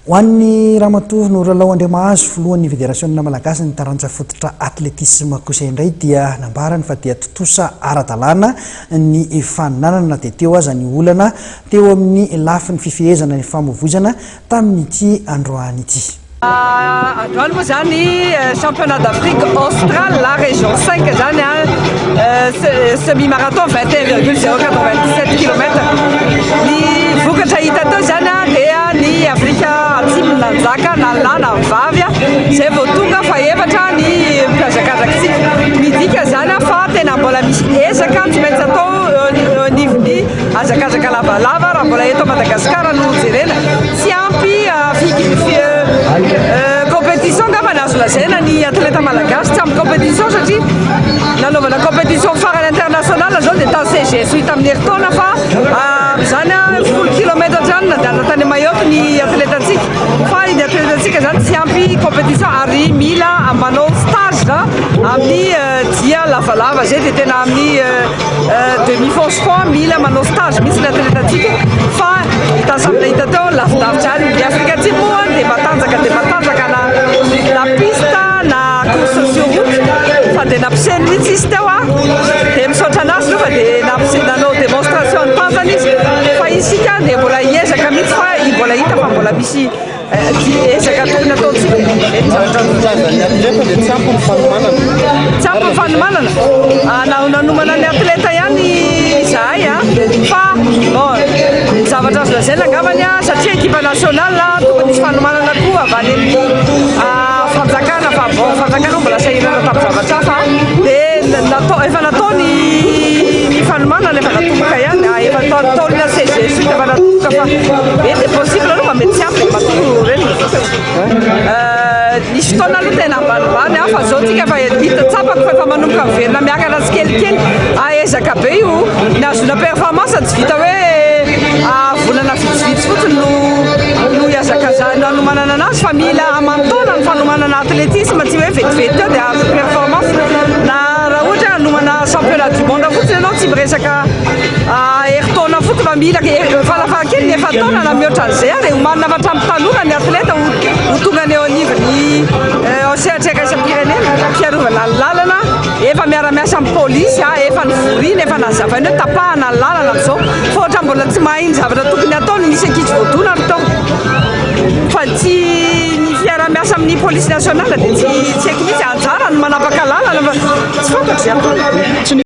Ho an'ny Ramatoa Norolalao Andriamahazo, filohan'ny Federasionina Malagasy ny taranja fototra atletisma kosa indray dia nambarany fa dia tontosa ara-dalàna ny faninanana na dia teo aza ny olana teo amin'ny lafiny fifehezana ny famoivoizana tamin'ity androany ity. Androany moa zany championnat d'Afrique Austral la région 5 zany a, semi marathon 21,097 kilomètre. Ny vokatra hita teo zany a dia ny Afrika Atsimo nanjaka na lahy na vavy a, zay vao tonga fa efatra ny mpiazakazakitsika. Midika zany a fa tena mbola misy ezaka tsy maintsy atao eo anivon'ny hazakazaka lavalava. Raha mbola eto Madagasikara no jerena, tsy ampy compétition ngamba ny azo lazaina. Ny atleta malagasy tsy ampy compétition satria nanaovana compétition farany international zao dia tany CGS hita amin'ny herintaona, fa zany a 10 kilomètre zany nandehanana tany Mayotte ny atletantsika. Fa ny atletantsika zany tsy ampy compétition ary mila manao stage amin'ny dia lavalava zay, dia tena amin'ny demi fond fond mila manao stage mihitsy ny atletantsika. Fa hita samy nahita teo lavidavitra any ny Afrika Atsimo moa dia matanjaka, dia matanjaka na piste na course sur route, fa dia nampiseny mihitsy izy teo a, dia misaotra anazy aloha fa dia nanao démonstration ny tanjany izy. Fa isika dia mbola hiezaka mihitsy, fa mbola hita fa mbola misy ezaka tokony ataontsika. Ny atleta dia tsy ampy ny fanomanana. Tsy ampy ny fanomanana. Nanomana ny atleta ihany izahay a, fa bon, ny zavatra azo lazaina angambany a, satria équipe nationale, tokony hisy fanomanana koa avy any amin'ny fanjakana. Fa bon, fanjakana mbola sahirana tamin'ny zavatra hafa, dia natao, efa natao ny fanomanana, efa natomboka ihany, efa taolina CGS efa natomboka, fa mety possible aloha fa mety tsy ampy matoa reny. Nisy fotoana aloha tena ambanimbany a, fa zao tsika fa hita tsapako fa efa manomboka miverina miakatra tsikelikely. Aezaka be io ny azona performance, tsy vita hoe volana vitsivitsy fotsiny no iazakaza nanomanana anazy, fa mila aman-taona ny fanomanana athlétisme. Tsy hoe vetivety teo dia azo performance. Na raha ohatra hoe hanomana championnat du monde fotsiny ianao, tsy miresaka herintaona fotsiny, fa mila farafahakely ny efa-taona na mihoatra an'izay, ary homanina fa hatramin'ny tanora ny atleta ho tonga ny eo anivon'ny sehatra iraisam-pirenena. Fiarovana ny lalana, efa miara-miasa amin'ny polisy a, efa nivorina, efa nazavaina hoe tapahana ny lalana amin'izao, fa ohatra mbola tsy mahay ny zavatra tokony ataony. Misy ankizy voadona ary tao, fa tsy ny fiara-miasa amin'ny police nationale dia tsy haiko mihitsy. Anjara ny manapaka lalana fa tsy fantatro izay ataony.